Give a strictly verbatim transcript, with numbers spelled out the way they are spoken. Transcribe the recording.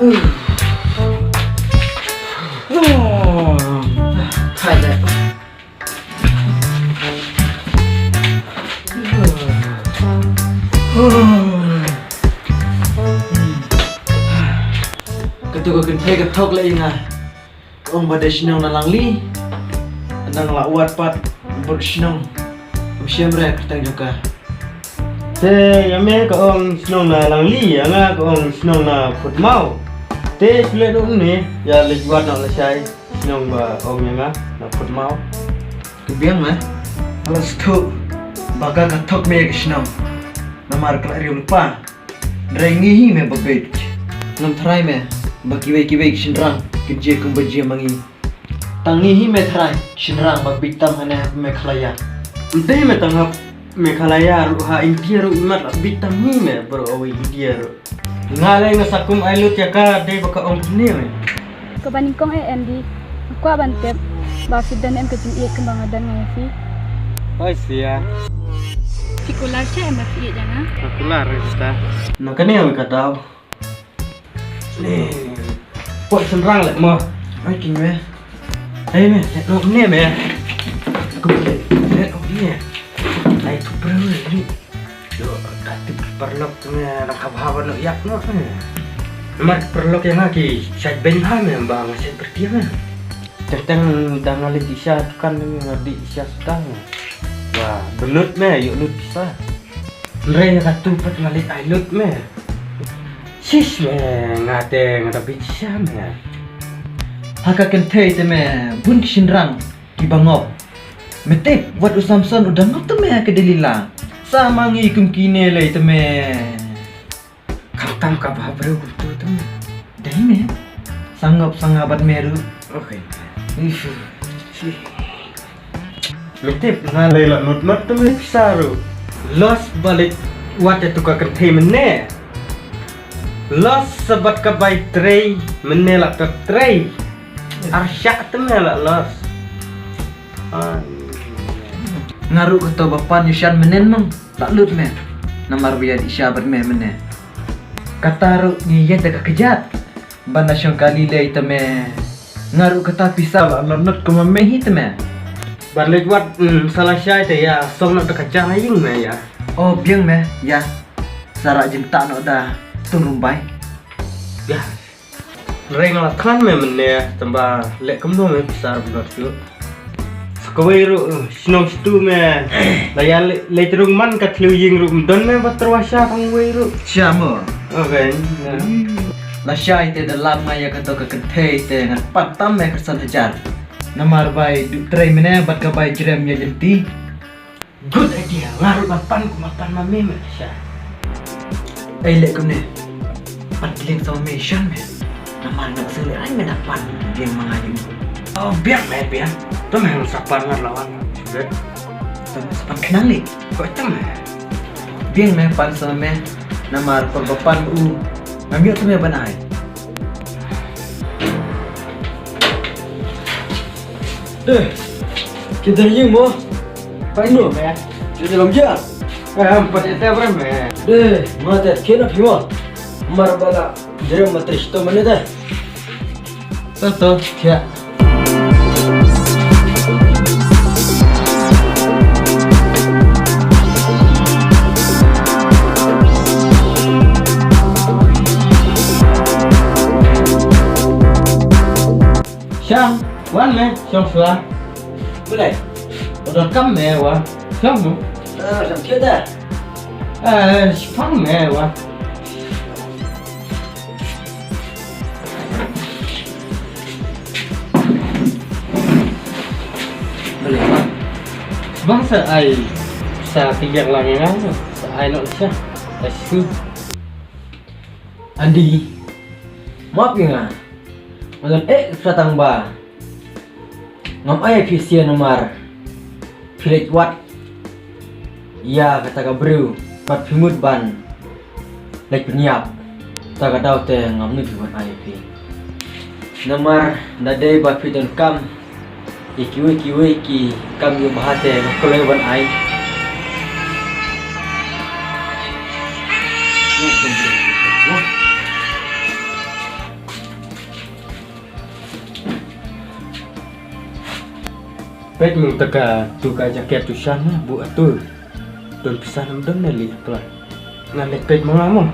Hai deh. Kato ka kynthei ka thok leh ïa nga. Ka ong ba dei shnong na Langli. Nang la wad pat bad shnong. Ym shym re kyrteng jong ka. Te ïa me ka ong shnong na Langli, ïa nga ka ong shnong na Phutmaw. Te shu leh noh ne, ïa leit wad noh lashai shnong ba ong ïa nga na Phutmaw. Ka biang me, nga la sngewthuh ba ka ka thok me ïa ka shnong. Namar ka la riew lypa. Hynrei ngi hi me ba beit. Ngam tharai me ba kiwei kiwei ki shynrang kin jia kumba jia ma ngi. Tang ngi hi me tharai ki shynrang ba beit tam hangne ha Meghalaya. Ym dei me tang ha Meghalaya ruh, ha India ruh imat la beit tam ngi me baroh kawei India ruh. Nga lei nga sa kum ai lut ïa ka dei ba ka ong kumne me. Kaba nyngkong eh Andy, nga kwah ban tip ba phi don em ka jingïeit kumba nga don nga ïa phi. Oi sia. Phi kular check em ba phi ïeit ïa nga? Nga kular, Rista. Na kane ka daw. Ne. Pok shynrang leh mo. Oi king me. Hei me, leh noh ne me. Kum leh, leh noh ne. Ai tu breu ni. Yo, ka tip ki paralok tu me, nang kham haba noh ïap noh me. Namar ki paralok ïa nga ki shait beiñ bha me, ba nga shait pyrthei me. Teng teng da nga leit sha dukan me, nga dih sha dukan me. Ba, bynnud me, ïoh lut pisa. Hynrei ïa katu pat nga leit ai lut me. Shish me, nga te nga da bit sha me. Ha ka kynthei te me, bun ki shynrang ki bangop. Me tip, wat u Samson u dang ngop te me ha ka Delila. Sa ma ngi kum kine lei te me. Khamtam kaba briew kumtu te me. Dei me. Sangop sanga bad me ruh. Okay. Ish. Shi. Me tip nga lei la not not te me pisa ruh. Los ba leit wad ïa tu ka kynthei mynne. Los sa bad ka bai trei mynne la pep trei. Arshah te me la los. Ai. Nga ruh kato ba pan ïashan mynne mong la lut me. Namar ba ïa dih sha bad me mynne. Kata ruh ngi ïa da ka kjat. Ban da shong kali lei te me. Nga ruh kata pisa la not not kumba me hi te me. Ban leit wad, mm, sa lashai te ïa song not da ka jana ïing me ïa. Oh biang me ïa. Sa rah jingtah noh da tung rumbai. Ïa. Reng la than me mynne tang ba leh kumno me pisa ruh not shuh. Sa kawei ruh, shnong shatu me. La ïa le, leit rung man ka thliew ïing ruh, ym don me ba tyrwa sha tang wei ruh. Sha mo. Okay. Lashai te da lam nga ïa kato ka kynthei te ngan pan tam me ka san hajar. Namar bai duh trei mynne bad ka bai jrem ïa lynti. Good idea. Nga ruh ngan pan kumba pan ma me me sha. Ei leh kumne. Pan kylliang sa ma me shan me. Namar nga sngewlehrain me da pan kylliang ma nga ïa u. Oh biang me biang. To me hang sa pan ngan lawan. Shudet. To me sa pan khnang leh. Ko ita me. Biang me pan sa ma me. Namar kor ba pan u. Ngam ïoh te me ban ai. Deh, kita ïing mo. Panu me. Kita lam ja. Em, pati te bra me. Deh, ma te kena phi mo. Mar bala jere matris to mane deh. To to, ya. Shang, wan me, shong shuwa. Bulai. Udah kam me wa. Shong nu. Eh, shong kida. Eh, shpang me wa. Bang sa ai sa tiga lang nga sa ai no sa. Asu. Andi. Map nga. Madan eh sa tang ba. Ngam ai phi sia namar. Phi leit wad. Ïa kata ka briew pat phi mut ban leit pynïap. Ta ka daw te ngam nud ban ai phi. Namar da dei ba phi don kam ïa kiwei kiwei ki kam ïa bha te nga kloi ban ai. Peit mung ta ka tu ka jaket tu shan na bu atu. Don pisa nam don na li pla. Ngan leh peit mung amo.